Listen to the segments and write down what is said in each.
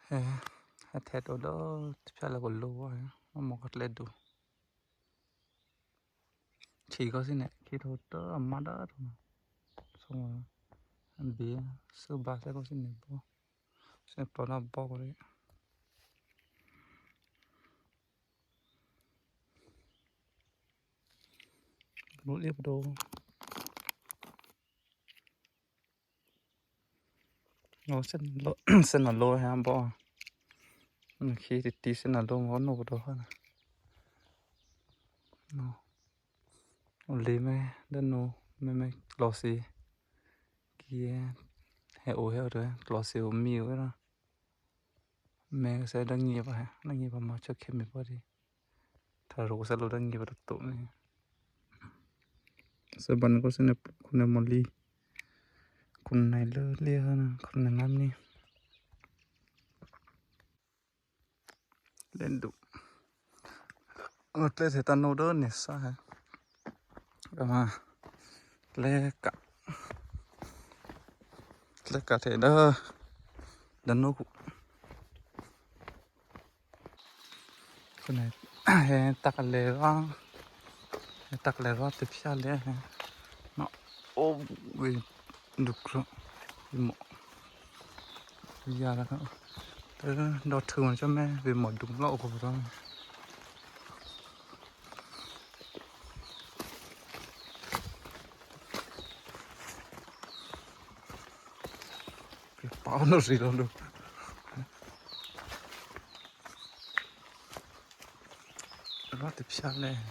ဟဲထဲးဒိးလၢတဖျၢၣ်လၢကလိဘၣ်, မ့ၢ်မီၢ်ကကျဲဒိး ဆံးကီၢ်စ့ၢ်န့ၣ် ခံထိတၢ်အမါဒၣ်ထီၣ်, ဆိဘ့ၣ်ဆူဘါစဲကီၢ်စ့ၢ်န့ၣ်ဘီ, စဲပျီနီၢ်ဘီကီး, ဘျီလံပဒိၣ် စဲနလီၤလီၤ, နခံတတံၤစဲနလီၤမ့ၢ်နီၢ်ပဒိၣ်ဃီန့ၣ်, အိၣ်လံမ့ၢ် ဒၣ်နိ, မ့မ့ၢ်ကျီစ့, ကံ, ဟဲအိၣ်ဟဲအိၣ်တဝဲ ကျီစ့အိၣ်မံအိၣ်ဝဲလီၤ, မ့ၢ်ကစဲဒၣ်ငံၢ်ဘၣ်, ဒၣ်ငံၢ်ဘၣ်မၤဆၢခဲမ့ၢ်ပှၤဒံး, ထါရိၣ်ကစဲလိာ်ဒၣ်ငံၢ်ဘၣ်တတိာ်န့ၣ်, စဲဘၣ်န့ၣ်ကီၢ်စ့ၢ်န့ၣ် ခိၣ်နၢ်မီၢ်လံ, ခိၣ်နၢ်လၢလံ, ခိၣ်နၢ်နါမနံၤ လဲၤဒိး, ကျဲထဲတၢ်နိဒီးန့ၣ်စၢ်ဟဲ, ကျဲကး, ကျဲကးထဲဒီး, ဒီးနိၣ်, ဟဲတၢ်ကလဲၤ, ဟဲတၢ်ကလဲၤရီတဖျၢၣ်လဲၣ်, အိၣ်ဝဲ, ဒုးကြၢး, ဝံၤမီၢ်, ယၤလီၤ, ဒီးထုးမၤကၠီၣ်မဲ ဝံၤမီၢ်ဒုးလီၢ်အိၣ်ကပီၤလီၤ ပပာ်အီၤနီၢ်ရံၣ်လီၤလၢ, အဘၣ်တဖျၢၣ်လဲၣ်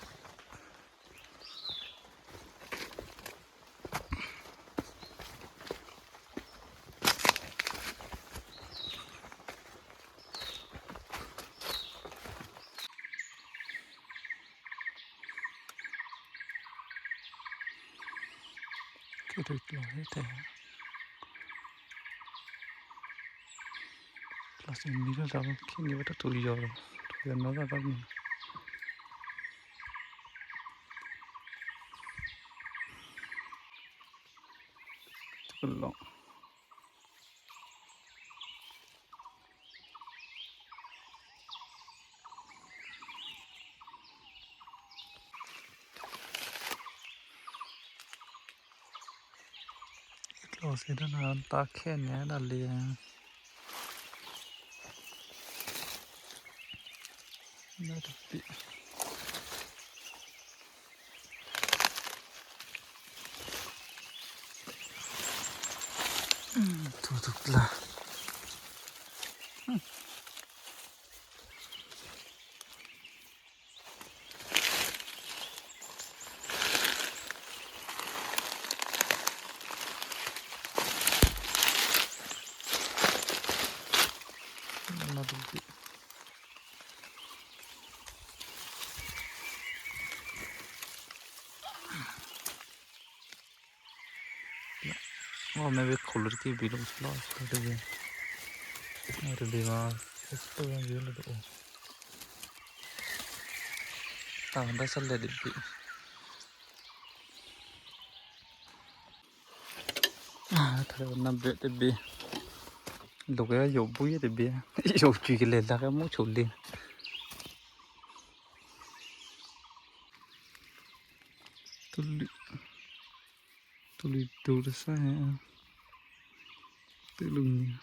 ကဲထီၣ်ကျီၢ်ဟဲထဲ, ကျီၢ်စ့ၢ်မံထီၣ်တၢ်ဘၣ် ခံန့ၢ်ဝဲတၢ်ထူၣ်ယီၤလီၤ, ထူၣ်ယီၤနီၢ်တၢ်ဘၣ်မုၢ်, တလီၢ် ကျီၢ်စ့ဒၣ်နၤ တၢ်ခဲန့ၣ်ဒၣ်လံ, တဘ့ၣ် ထူၣ်တကျါ အီၣ်မ့ၢ်ဝဲခိၣ်လၢတက့ၢ်ဘံၤလီၤ တဘ့ၣ်, တဘ့ၣ်မး တဘ့ၣ်လၢတအိၣ်, တၢ်မၤဒၣ်ဆၣ်လဲၣ်တဘ့ၣ် ထါနဘျဲၣ်တဘ့ၣ်, လိာ်က့ၤယိာ်ဘှံးတဘ့ၣ်, ယိာ်ကွံာ်ကလဲၤလၢကဲမူဆိးလ့, တူၢ်လွံၢ်, တူၢ်လွံၢ်ဒိတစၢ်, တူၢ်လွံၢ်မံၤ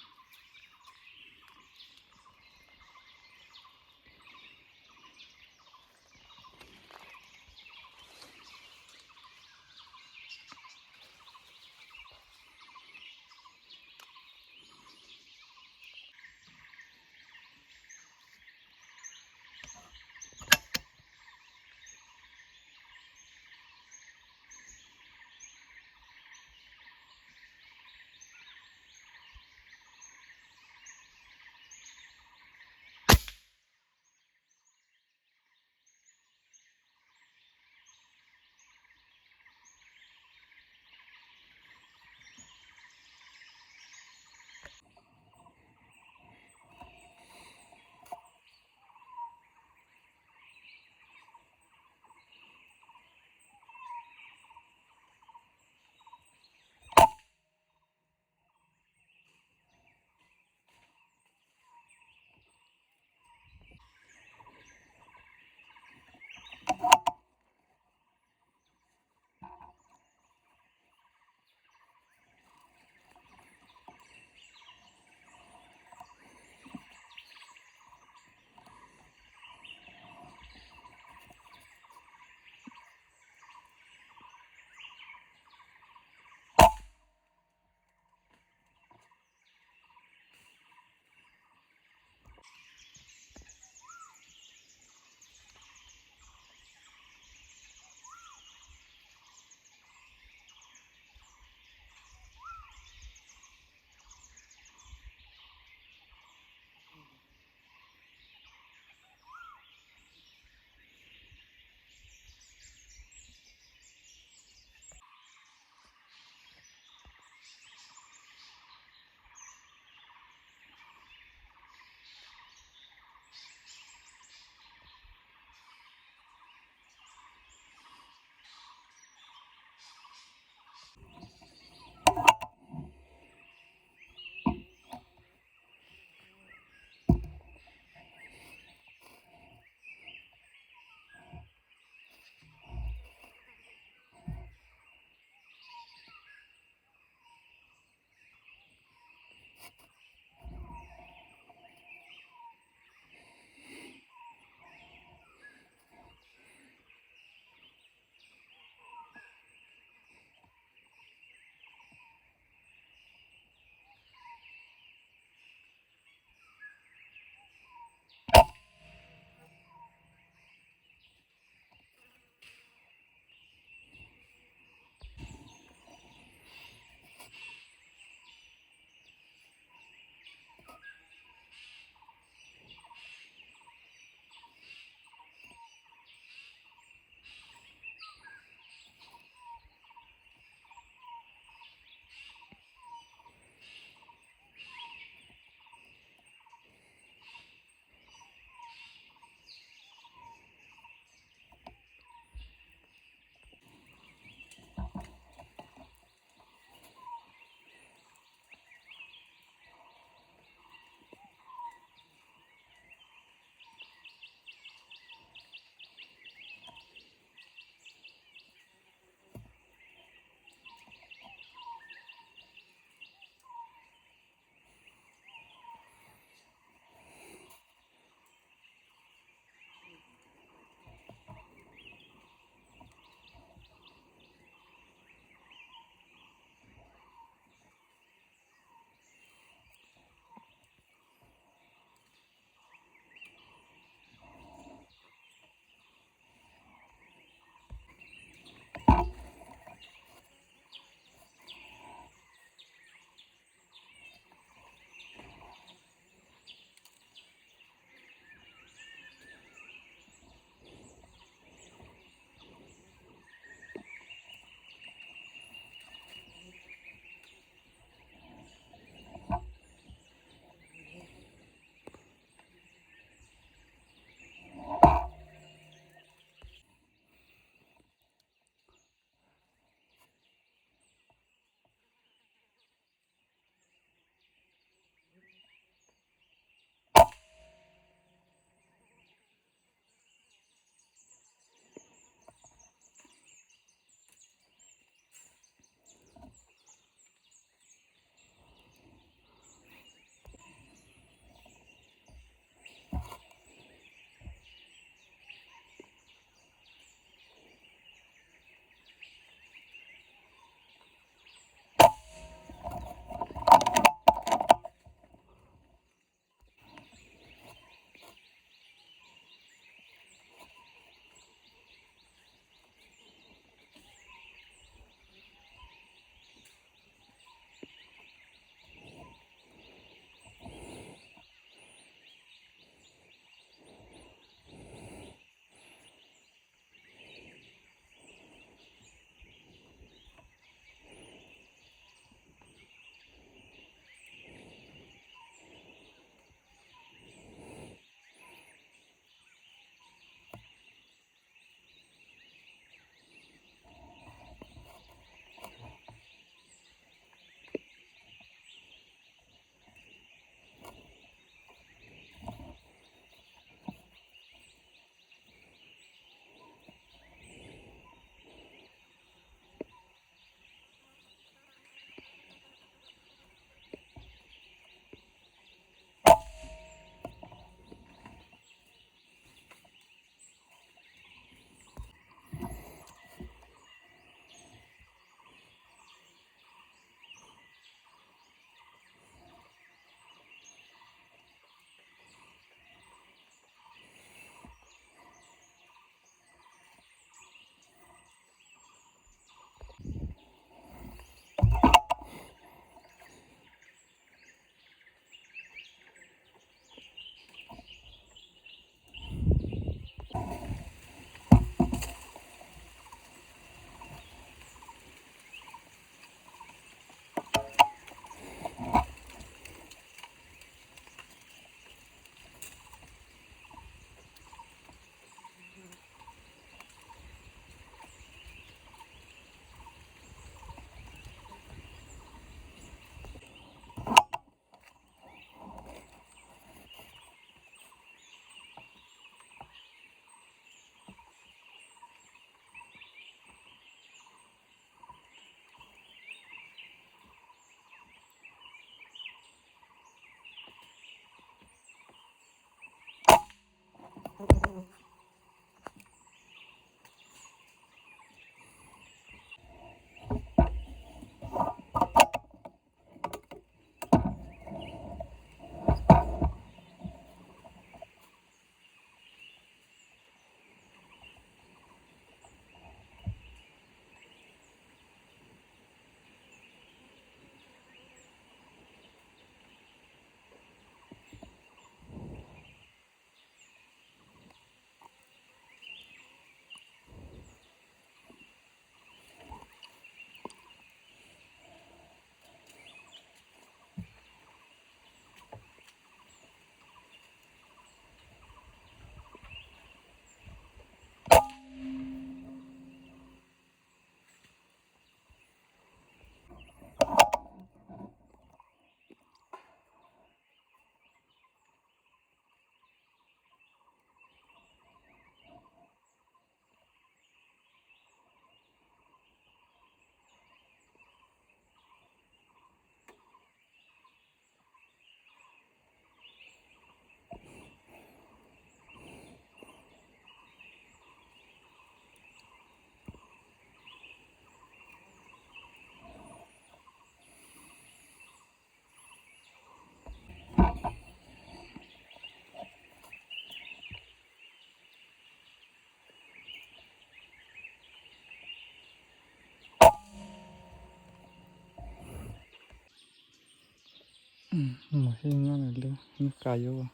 မ့ၢ်ဟ့ၣ်ညီနုၢ်လၢ မ့ၢ်ကးယိဘၣ်,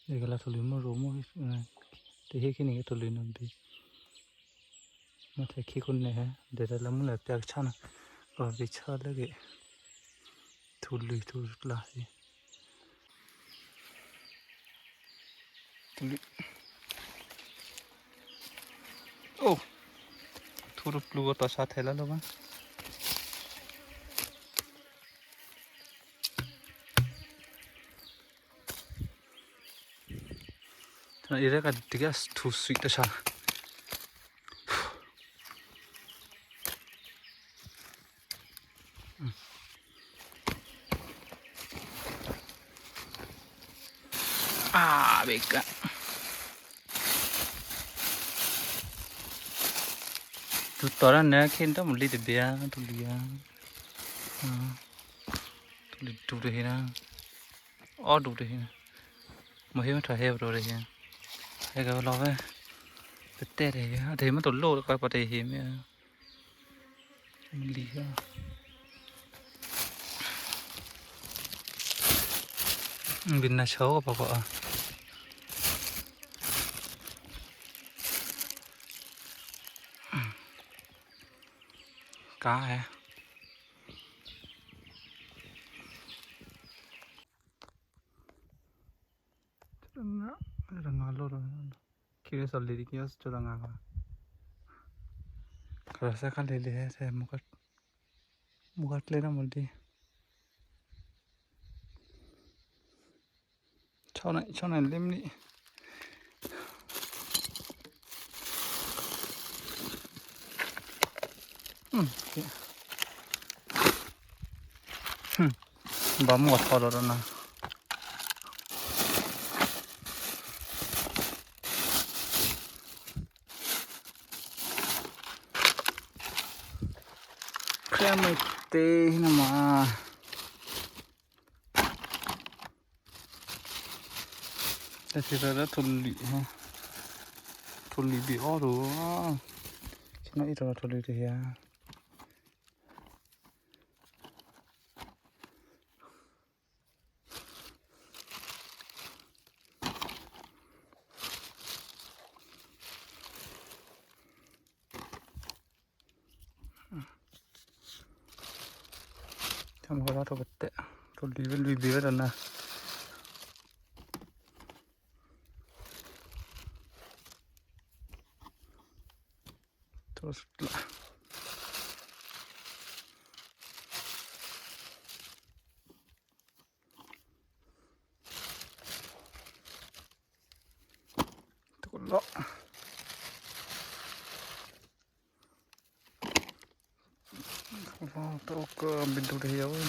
ယကလၢထိၣ်လွံၢ်မုၢ်ရိၤမုၢ်, တဟ့ၣ်ခံန့ၣ်ကထိၣ်လွံၢ်နီၢ်ဘ့ၣ်, မ့ၢ်ထဲခံခိၣ်န့ၣ်ဟဲ ဒဲးတၢ်လၢမုၢ်လၢ်ပျၢ်ကဆၣ်နီၤ, ကီၢ်ဘ့ၣ်ဆၣ်လၢဂ့ၤ, ထိၣ်လွံၢ်ထိၣ်ကျါသ့ၣ် အိၣ်, ထူတပျူၤအတီၢ်ဆါထဲလၢလၢဘၣ်, အံၤရဲကတကထူစံးတၢ်ဆါ အဘ့ၣ်က ထူတီၤဒၣ်နဲခဲတၢ်မလံတဘ့ၣ်ဧါ, ထူလံဧါ, ထူလံဒူတဟ့ၣ်နၤ, အီၣ်ဒူတဟ့ၣ်နၤ, မ့ၢ်ဟ့ၣ်မ့ၢ်ထီၣ်ဟဲပတီၢ်တဟ့ၣ်, ဟဲကလီၤဝဲ, ပတဲတဟ့ၣ်, တဟ့ၣ်မ့ၢ်တလိၣ်တကးပှၤတဟ့ၣ်မ့ၢ် လံၤ, ဘၣ်နၤဆၢကပၤကီး, ကါဟဲ, တငါလိၣ်ဒီး, ခံရစီၤလံၤတက့ၢ် စကၠီတငါဘၣ်, ကရၢစဲခါလံၤလံၤဟဲ, မူခါကျဲနီၢ်မူဒံး, ဆီန့ၣ် ဆီန့ၣ်လံမနုၤ, ဘၣ်မူအထီဒီးဒီးနၤ ခဲမ့ၢ်တ့နမး, တၢ်စံးသးလၢထိၣ်လွံၢ်, ထိၣ်လွံၢ်ဘ့ၣ်အီၣ်တအိၣ်, ဆ့ၣ်နီၤအံၤတလီၤထိၣ်လွံၢ်တဟ့ၣ်ဧါ. တၢ်မၤလီၤထိၣ်ပတဲ, ထိၣ်လွံၢ်ဘ့ၣ်လွံၢ်ဘ့ၣ်ဝဲဒီးနၤ, ထိၣ်ကျါ တကလီၢ်, တကလီၢ် တအိၣ်ကဘ့ၣ်ဒူတဟ့ၣ်ဝဲ,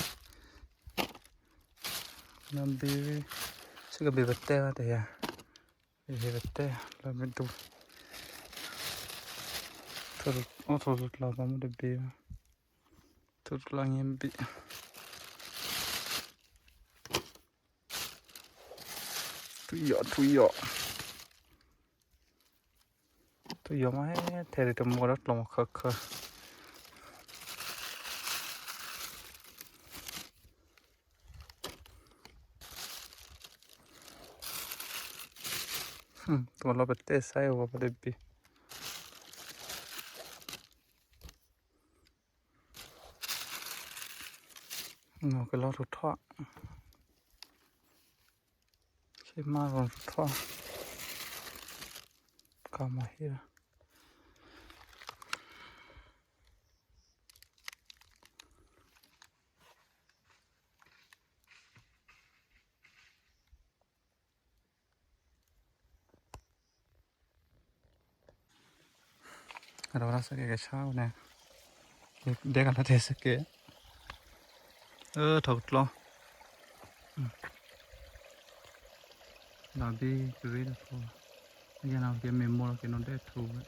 နဘ့ၣ်, စ့ၢ်ကဘ့ၣ်ပတဲဘၣ်တဟ့ၣ်ဧါ, ဟ့ၣ်ပတဲလၢဘ့ၣ်ဒူ, အိၣ်ထိၣ်ကျါပှၤမုၢ်တဘ့ၣ်ဘၣ်, ထိၣ်ကျါငဲဘ့ၣ် ထူယီၣ်ထူယီၣ်, ထူယီၣ်မး ထဲဒ်တမီၤဒီးကျီၢ်မီၤခၢၣ်ခၢၣ်, တမီၤလီၤပတဲစါအဝဲပတဘ့ၣ် နီၢ်ကလီၤထူၣ်ထီၣ်, ဆ့မါကလီၤထူၣ်ထီၣ်, ကမၤဟ့ၣ်လီၤ, အဝဲဒၣ်စကဲကဆါန့ၣ်, ဒဲကလီၤတဲာ်စကဲ, အထီၣ်ကကျီ, လီၤဘ့ၣ်ကရ့ဒီးဖိ, ယဲန့ၣ်က့မ့ၢ်မိၢ်လီၤက့ၤနီၢ်ဒဲးထူဝဲ,